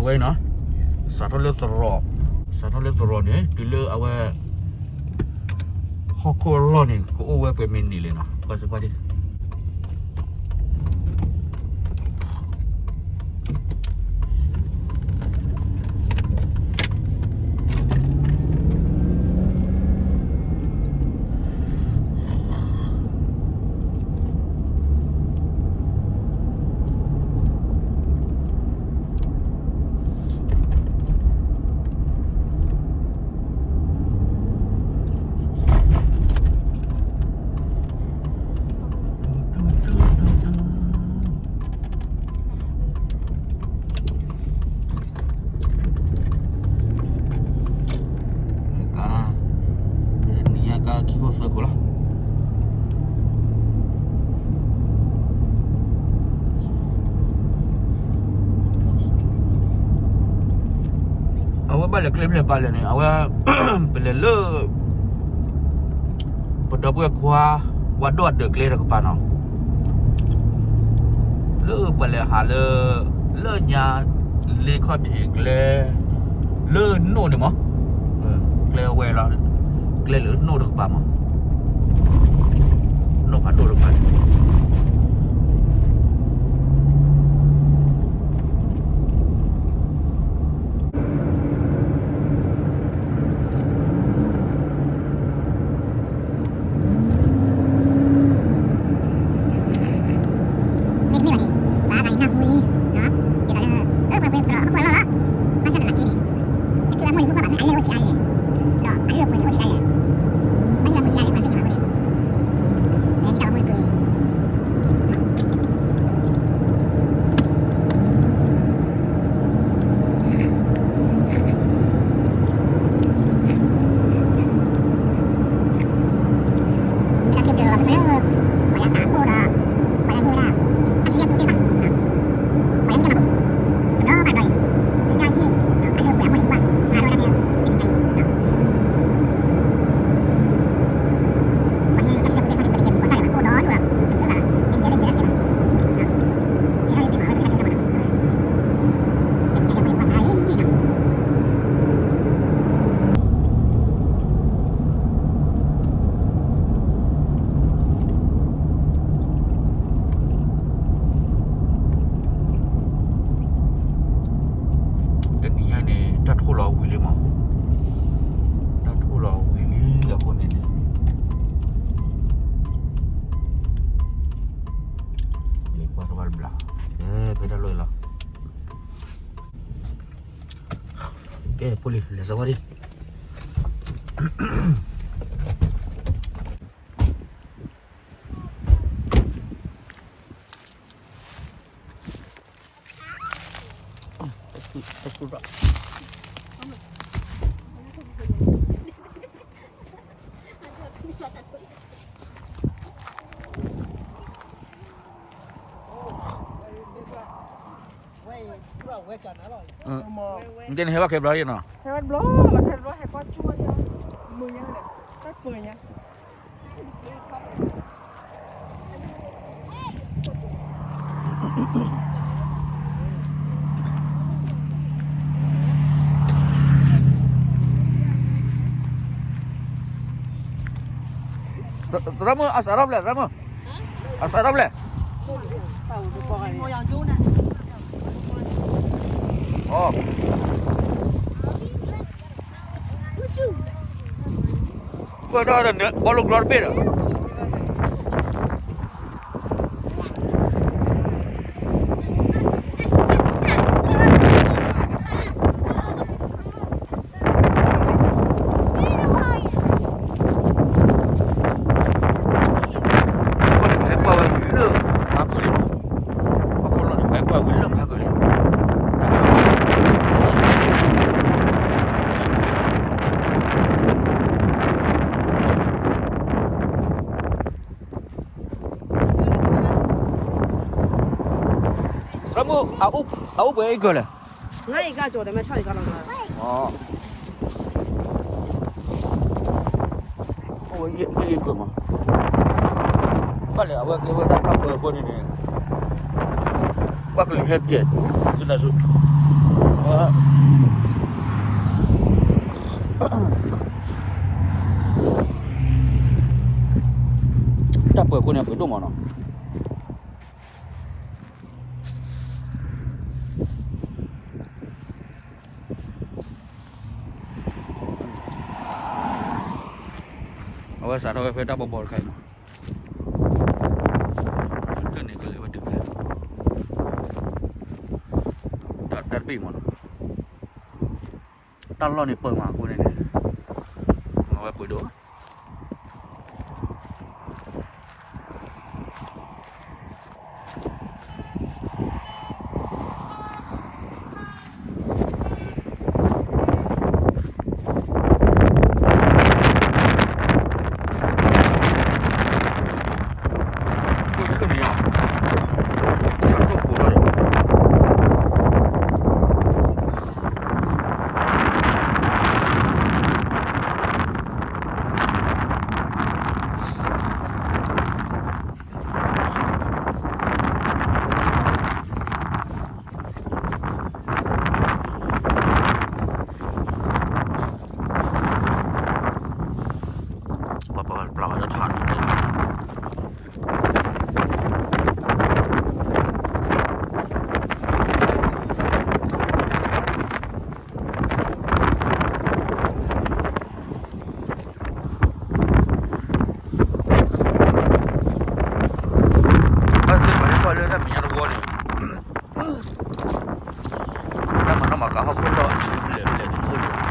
ဝဲနီၤ, စးထီၣ်လၢသရိာ်, စးထီၣ်လၢသရိာ်န့ၣ် တုၤလၢအဝဲ ဟီၣ်ခိၣ်အလီၢ်န့ၣ် ကအိၣ်ဝဲပှဲၤမံးနံးလဲၣ်နီၤ, ကွၢ်စ့ၢ်ကီးဒံး. ကါ, နံၤညါကါခံခိၣ်သၢခိၣ်လီၤ. အဝဲဘၣ်လဲၤကျဲဖျဲၣ်ဘၣ်လဲၣ်န့ၣ် အဝဲ ပလဲၤလၢ ပဒီပုၢ်ဝဲၢ်ခွါ ဝါဒိၣ်အဒၢးကျဲတကပၤနီၤ, လၢပှၤလဲၤဟးလၢ လၢညါ လ့ခီၣ်ထံးကျဲ လၢနိၣ်န့ၣ်မး, ကျဲဝဲလီၤ, ကျဲလၢနိၣ်တကပၤမး, နိၣ်ဖးဒိၣ်တကပၤ. မ့တမ့ၢ်ဘၣ်န့ၣ် ပှၤအါဂၤန့ၣ်နၢ်ဟူလံ, ဒ်သိးလၢ အၢ ပှၤပှဲၤသရိာ်ဟီၣ်ခိၣ်အလီၢ်လီၤ, ဘၣ်ဆၣ်သနာ်က့န့ၣ် အထံၣ်အမိၢ်န့ၣ် မ့ၢ်ကွၢ်ဘၣ်မ့ၢ်အလဲၢ်အိၣ်ဆံးအါလဲၣ်, ဒီးအလဲၢ်အိၣ်ပှဲၤန့ၣ်အိၣ်ဆံးအါလဲၣ်, ဘၣ်ဆၣ်သနာ်က့န့ၣ် ပှၤသ့ၣ်ညါဘၣ်အဃိန့ၣ် လဲၤဟံးတၢ်အမိၢ်န့ၣ်ကွံာ် တနံၤညါန့ၣ် တၢ်ထိၣ်လီၤဝံၤလံမး, တၢ်ထိၣ်လီၤဝံၤလံအဃိန့ၣ်န့ၣ် ကွၢ်စၢ်ဘျါ, ဖဲတၢ်လီၢ်အံၤလီၤ. ကဲ ဖိလံၤ လဲၤစၢၤဝဲဒံး. နတဲနဟဲဘၣ်ခဲဘျီယနီၤ, ဟဲဘျီလီၤ ဟဲဘျီ ဟဲကွၢ်ကၠူၣ်ညါ, မုာ်ညါ, တၢ်ပၢၤညါ. သရၣ်မုၣ် အစးထီၣ်ဖျဲၣ် သရၣ်မုၣ်, အစးထီၣ်ဖျဲၣ်. အိ, ကွၢ်ဒီး ဘီလိကျီတဘ့ၣ်ဒီး ဟီၣ်ခိၣ်န့ၣ် ပှၤဟဲကွၢ်ဝဲဝံၤလၢမဟါကၢၢ်လံ, ဟီၣ်ခိၣ်လီၢ်န့ၣ် ပှၤဟဲကွၢ်ဝံၤလၢမဟါကၢၢ်လံ. သရၣ်မုၣ်, အအိၣ်ပှဲၤအံၤကၢၢ်လဲၣ်. ငါအံၤကၢ်ကၠိၤ တမ့ၢ်ဆီၣ်အံၤကၢ်လီၤကၢၢ်. အိၣ်ဝဲယဲၢ်ကၢၢ်မး, ဘၣ်လဲၣ် အဝဲကဲဝဲဒၣ်တၢ်ပၢအဃိန့ၣ်န့ၣ်, ဘၣ်ကလံၤဟဲကဲး, ယတၢ်ဆူ, အ တၢ်ပှဲၤခိၣ်န့ၣ် ပှဲၤဒိၣ်မးနီၤ. အဝဲစးထီၣ်ဝဲဖဲတၢ်ဘီဘီတခါအံၤမး, လၢန့ၣ်ကလဲၤဝဲတုၤဖဲ တၢ်တဘ့ၣ်မးနီၤ, တၢ်လီၢ်န့ၣ်ပၢၤမးအဃိန့ၣ်န့ၣ်, အဝဲပှဲၤဒိၣ် ပှၤပှၤပျၢ်ဝဲတထါန့ၣ် ဘၣ်သ့ၣ်ပှၤဟဲကွၢ်လၢတၢ်မဲာ်ညါတဝီန့ၣ်, တၢ်မၤနီၣ်မၤဃါဟီၣ်ခိၣ်လီၢ်အဆံလဲၣ်လဲၣ်တအိၣ်န့ၣ်,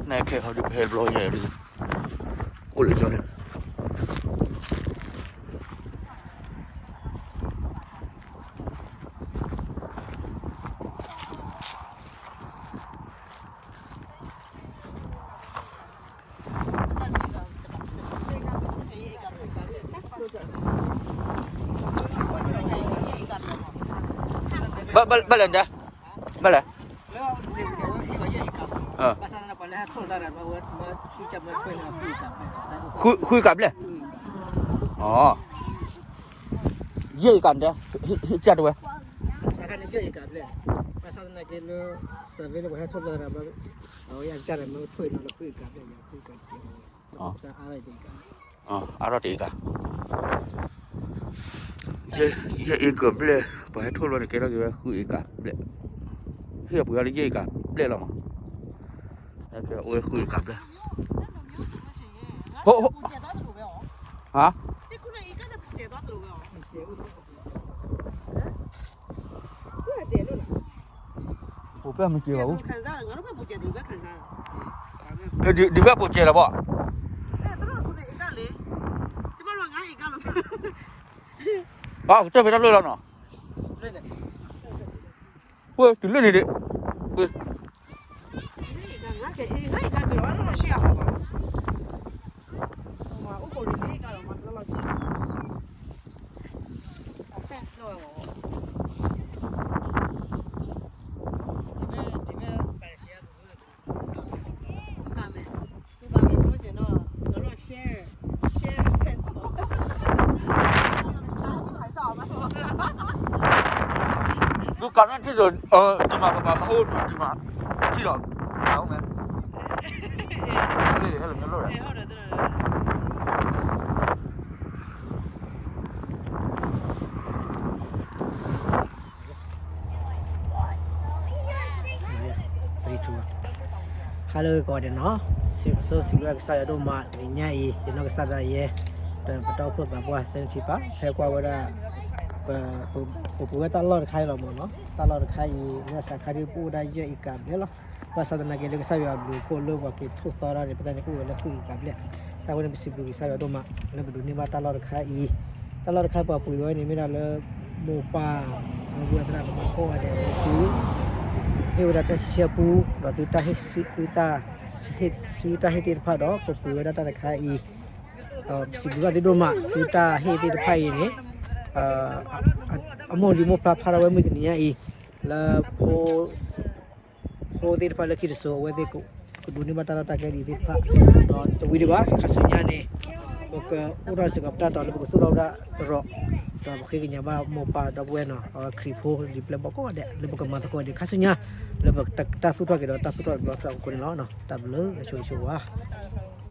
နဟဲခဲဟီဒုးဖဲဘျီယဲၢ်ဒုး, အိၣ်လၢကၠီန့ၣ် ဘၣ်လဲၣ်ဒဲး, ဘၣ်လဲၣ်, ဃုကးဘျဲၣ်, ယဲၢ်အံၤကးဒဲး, ဟံၣ်ကၢ်တဝဲ အါထီၣ်တအံၤကး, ယဲၢ်အံၤကးဘျဲၣ်, ပှၤဟဲထိၣ်လီၤန့ၣ် ကဲထီၣ်က့ၤဝဲဃုအံၤကးဘျဲၣ်, ဟ့ၣ်ပှ့ၤအီၤလၢယဲၢ်အံၤကးဘျဲၣ်လီၤမး, အိၣ်ဝဲဃုအံၤကးဘျဲၣ်, ဟါ ပူၤပဲမ့ၢ်က့ၤဘၣ်အူ, ဒ်ဖဲပူၤစဲးလီၤဘၣ်, အကတၢၢ်ဖဲတၢ်လၢလီၤနီၤ, ဝဲတုၤလၢန့ၣ်ဒံး, ဝဲ ဒုးကးန့ၣ်ထံၣ်ဒီး, ဒုးမၤပပာ်မၤဟိဒုးမၤ, ထံၣ်ဒီး, ဟဲလီၤမ့ၢ်လီၤ, Hello ကိးဂၤဒဲးနီၤ, စံးဘျုးကစၢ်ယွၤဒိၣ်မး တနံၤညါအံၤ ယနီၢ်ကစၢ်ဒၣ်ယဲ, ဒီးပတၢ်အိၣ်ဖှိၣ်သးပှၢ် စဲနထံပၢ် ဟဲကွၢ်ဝဲဒၣ် ပ ပပှ့ၤဝဲတၢ်လီၢ်တခါအံၤလီၤမးနီၤ, တၢ်လီၢ်တခါအံၤ လၢအစးခါဒ်ပအိၣ်ဝဲဒၣ်ယဲၢ်အံၤကးဘျဲၣ်လီၤ. ဘၣ်ဆၣ်သနာ်က့ လၢကစၢ်ယွၤအဘျုးအဖှိၣ်လၢပှၤက့ၤထိၣ်သီတၢ်န့ၣ် ပတၢ်န့ၣ်အိၣ်ဝဲလၢဃုအံၤကးဘျဲၣ်. တၢ်ဝဲန့ၣ် ပစံးဘျုးကစၢ်ယွၤဒိၣ်မး လၢပဒိးန့ၢ်ဘၣ်တၢ်လီၢ်တခါအံၤ, တၢ်လီၢ်တခါပှၤပှ့ၤဝဲန့ၣ် မ့ၢ်ဒၣ်လၢ မိၢ်ပၢ် ဒီပုၢ်ဝဲၢ်သရၣ်သမါကိးဂၤဒဲး သု ဟ့ၣ်ဝဲဒၣ်တၢ်ဆံဆံအပူ, ဒီးသုတၢ်ဟ့ၣ်, သုတၢ်ဟ့ၣ်သ့ၣ်တဖၣ်ဒီး ပပှ့ၤဝဲဒၣ်တၢ်တခါအံၤ, ဒီးပစံးဘျုးဘၣ်သုဒိၣ်မး သုတၢ်ဟ့ၣ်သ့ၣ်တဖၣ်အံၤန့ၣ် အမိၢ်လံၤမိၢ်ဖျါဖးထီၣ်ဝဲမုၢ်တနံၤညါအံၤ, လၢ ဖိသ့ၣ်တဖၣ်လၢခံတစိၤ အဝဲသ့ၣ်ကဒိးန့ၢ်ဘၣ်တၢ်လီၢ်တၢ်ကျဲဒ်သ့ၣ်တဖၣ်, ဒီးတဝံၤဒံးဘၣ် ခါဆူညါန့ၣ် ပကအိၣ်ထီၣ်စ့ၢ်ကီးပတၢ်တီၤလၢပကသူၣ်ထီၣ်ဝဲဒၣ်သရိာ်, ဒီးပဃ့ကညးဘၣ်မိၢ်ပၢ်ဒီပုၢ်ဝဲၢ်နီၤ ခရံာ်ဖိလံၤပျဲၢ်ဘီၣ်ကိးဂၤဒဲး လၢပကမၤသကိးဒံး ခါဆူညါ, လၢပတၢ်သူၣ်ထီၣ်က့ၤဒီးတၢ်သူၣ်ထီၣ်တဘျီဃီအဃိန့ၣ်လီၤ. တၢ်ဘျုးဆိၣ်ဂ့ၤဆိၣ်ဝါ